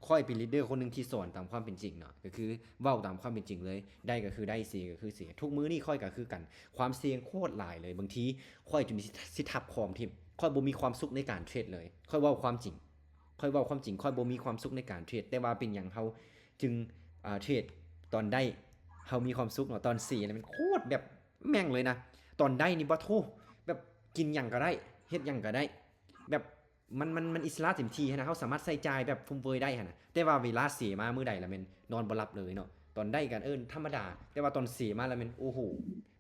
ຂ້ອຍເປັນລີດເດີຄົນໜຶ່ງທີ່ສອນຕາມຄວາມເປັນຈິງເນາະ ກໍຄືເວົ້າຕາມຄວາມເປັນຈິງເລີຍ ໄດ້ກໍຄືໄດ້ ເສກໍຄືເສ. ທຸກມື້ນີ້ຂ້ອຍກໍຄືກັນ ຄວາມສ່ຽງໂຄດຫຼາຍເລີຍ ບາງທີຂ້ອຍຈົນຊິ ຊິທັບຄອມຖິ້ມ. ຂ້ອຍບໍ່ມີຄວາມສຸກໃນການເທຣດເລີຍ ຂ້ອຍເວົ້າຄວາມຈິງ ຂ້ອຍເວົ້າຄວາມຈິງ ຂ້ອຍບໍ່ມີຄວາມສຸກໃນການເທຣດ. ແຕ່ວ່າເປັນຫຍັງເຮົາຈຶ່ງ ອ່າ ເທຣດຕອນໄດ້ ເຮົາມີຄວາມສຸກເນາະ ຕອນເສນີ້ແມ່ນໂຄດແບບແມ່ງເລີຍນະ. ຕອນໄດ້ນີ້ບໍ່ໂທ ແບບກິນຫຍັງກໍໄດ້ ເຮັດຫຍັງກໍໄດ້ ແບບ ມັນ ມັນ ມັນອິດສະຫຼະເຕັມທີ່ຫັ້ນນະ ເຮົາສາມາດໃຊ້ຈ່າຍແບບຟຸມເຟືອຍໄດ້ຫັ້ນນະ. ແຕ່ວ່າເວລາເສມາມື້ໃດລະແມ່ນນອນບໍ່ຫຼັບເລີຍເນາະ. ຕອນໄດ້ກໍ ເອີ ທຳມະດາ ແຕ່ວ່າຕອນເສມາລະແມ່ນ ໂອ້ໂຫ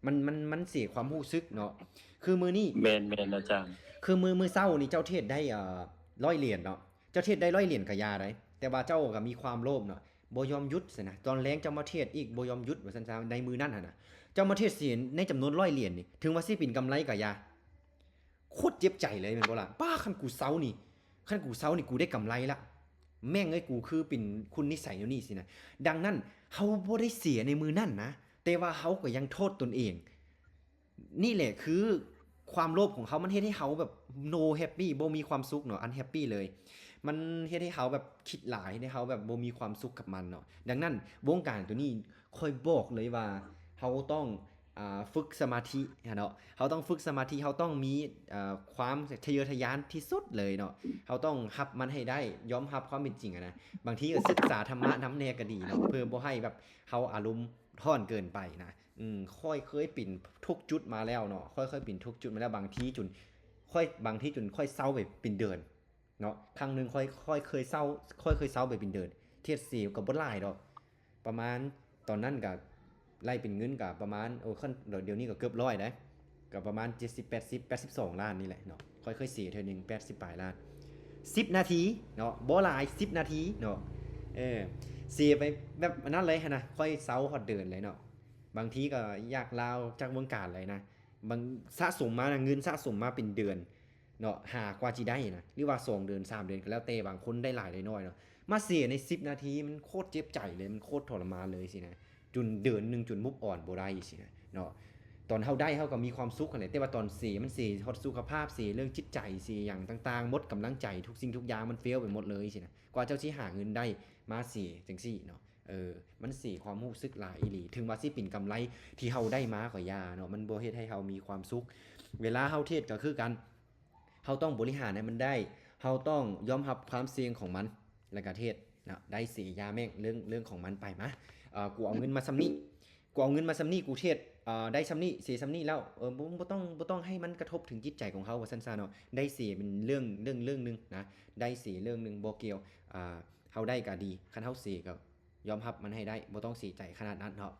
ມັນ ມັນ ມັນເສຄວາມຮູ້ສຶກເນາະ. ຄືມື້ນີ້ ແມ່ນ ແມ່ນອາຈານ ຄືມື້ ມື້ເຊົ້ານີ້ເຈົ້າເທຣດໄດ້ ເອີ ຮ້ອຍຫຼຽນເນາະ ເຈົ້າເທຣດໄດ້ຮ້ອຍຫຼຽນກໍຢ່າໃດ ແຕ່ວ່າເຈົ້າກໍມີຄວາມໂລບເນາະ ບໍ່ຍອມຢຸດຊັ້ນນະ. ຕອນແລງເຈົ້າມາເທຣດອີກ ບໍ່ຍອມຢຸດວ່າຊັ້ນຊະ ໃນມື້ນັ້ນຫັ້ນນະ. ເຈົ້າມາເທຣດເສໃນຈຳນວນຮ້ອຍຫຼຽນນີ້ ເຖິງວ່າຊິເປັນກຳໄລກໍຢ່າ ໂຄດເຈັບໃຈເລີຍແມ່ນບໍ່ລະ? ປ້າ ຄັນກູເຊົານີ້ ຄັນກູເຊົານີ້ກູໄດ້ກຳໄລລະ ແມ່ງເອີຍ ກູຄືເປັນຄຸນນິໄສແນວນີ້ຊີ້ນະ. ດັ່ງນັ້ນ ເຮົາບໍ່ໄດ້ເສຍໃນມື້ນັ້ນນະ ແຕ່ວ່າເຮົາກໍຍັງໂທດຕົນເອງ. ນີ້ແຫຼະຄືຄວາມໂລບຂອງເຮົາ ມັນເຮັດໃຫ້ເຮົາແບບ no happy ບໍ່ມີຄວາມສຸກເນາະ unhappy ເລີຍ. ມັນເຮັດໃຫ້ເຮົາແບບຄິດຫຼາຍ ເຮັດໃຫ້ເຮົາແບບບໍ່ມີຄວາມສຸກກັບມັນເນາະ. ດັ່ງນັ້ນ ວົງການໂຕນີ້ ຂ້ອຍບອກເລີຍວ່າ ເຮົາຕ້ອງ ອ່າ ຝຶກສະມາທິຫັ້ນເນາະ ເຮົາຕ້ອງຝຶກສະມາທິ ເຮົາຕ້ອງມີ ອ່າ ຄວາມທະເຍີທະຍານທີ່ສຸດເລີຍເນາະ. ເຮົາຕ້ອງຮັບມັນໃຫ້ໄດ້ ຍອມຮັບຄວາມເປັນຈິງຫັ້ນນະ. ບາງທີກໍສຶກສາທຳມະນຳແດ່ກໍດີເນາະ ເພື່ອບໍ່ໃຫ້ແບບເຮົາອາລົມຮ້ອນເກີນໄປນະ. ອືມ ຂ້ອຍເຄີຍເປັນທຸກຈຸດມາແລ້ວເນາະ ຂ້ອຍເຄີຍເປັນທຸກຈຸດມາແລ້ວ ບາງທີຈົນ ຂ້ອຍ ບາງທີຈົນຂ້ອຍເຊົາໄປເປັນເດືອນ ເນາະ. ຄັ້ງໜຶ່ງຂ້ອຍ ຂ້ອຍເຄີຍເຊົາ ຂ້ອຍເຄີຍເຊົາໄປເປັນເດືອນ ເທຣດເສກໍບໍ່ຫຼາຍດອກ ປະມານ ຕອນນັ້ນກະໄລ່ເປັນເງິນກະປະມານ ໂອ້ ຄັນ ດຽວນີ້ກໍເກືອບຮ້ອຍໄດ໋ ກໍປະມານເຈັດສິບ ແປດສິບ ແປດສິບສອງລ້ານນີ້ແຫຼະເນາະ. ຂ້ອຍເຄີຍເສເທື່ອໜຶ່ງ ແປດສິບປາຍລ້ານ ສິບນາທີເນາະ ບໍ່ຫຼາຍ ສິບນາທີເນາະ. ເອີ ເສໄປແບບອັນນັ້ນເລີຍຫັ້ນນະ ຂ້ອຍເຊົາຮອດເດືອນເລີຍເນາະ. ບາງທີກໍຢາກລາອອກຈາກວົງການເລີຍນະ ບາງ ສະສົມມານະ ເງິນສະສົມມາເປັນເດືອນ ເນາະ ຫາກວ່າຊິໄດ້ນະ ຫຼືວ່າສອງເດືອນ ສາມເດືອນ ກໍແລ້ວແຕ່ ບາງຄົນໄດ້ຫຼາຍໄດ້ໜ້ອຍເນາະ. ມາເສໃນສິບນາທີ ມັນໂຄດເຈັບໃຈເລີຍ ມັນໂຄດທໍລະມານເລີຍຊີ້ນະ ຈົນເດືອນໜຶ່ງ ຈົນ move on ບໍ່ໄດ້ຊີ້ນະເນາະ. ຕອນເຮົາໄດ້ ເຮົາກໍມີຄວາມສຸກຫັ້ນແຫຼະ ແຕ່ວ່າຕອນເສ ມັນເສຮອດສຸຂະພາບ ເສເລື່ອງຈິດໃຈ ເສຫຍັງຕ່າງໆ ໝົດກຳລັງໃຈ ທຸກສິ່ງທຸກຢ່າງມັນ fail ໄປໝົດເລີຍຊີ້ນະ. ກວ່າເຈົ້າຊິຫາເງິນໄດ້ມາເສຈັ່ງຊີ້ເນາະ ເອີ ມັນເສຄວາມຮູ້ສຶກຫຼາຍອີ່ຫຼີ. ເຖິງວ່າຊິເປັນກຳໄລທີ່ເຮົາໄດ້ມາກໍຢ່າເນາະ ມັນບໍ່ເຮັດໃຫ້ເຮົາມີຄວາມສຸກ. ເວລາເຮົາເທຣດກໍຄືກັນ ເຮົາຕ້ອງບໍລິຫານໃຫ້ມັນໄດ້ ເຮົາຕ້ອງຍອມຮັບຄວາມສ່ຽງຂອງມັນ ແລ້ວກະເທຣດເນາະ ໄດ້ເສຢ່າແມ່ງ ເລື່ອງ ເລື່ອງຂອງມັນໄປ. ມາ ເອີ ກູເອົາເງິນມາສ່ຳນີ້ ກູເອົາເງິນມາສ່ຳນີ້ ກູເທຣດ ເອີ ໄດ້ສ່ຳນີ້ ເສສ່ຳນີ້ແລ້ວ ເອີ ບໍ່ ບໍ່ຕ້ອງ ບໍ່ຕ້ອງໃຫ້ມັນກະທົບເຖິງຈິດໃຈຂອງເຮົາວ່າຊັ້ນຊະເນາະ. ໄດ້ເສເປັນເລື່ອງ ເລື່ອງ ເລື່ອງໜຶ່ງນະ ໄດ້ເສເລື່ອງໜຶ່ງ ບໍ່ກ່ຽວ ອ່າ ເຮົາໄດ້ກະດີ ຄັນເຮົາເສກໍ ຍອມຮັບມັນໃຫ້ໄດ້ ບໍ່ຕ້ອງເສໃຈຂະໜາດນັ້ນເນາະ.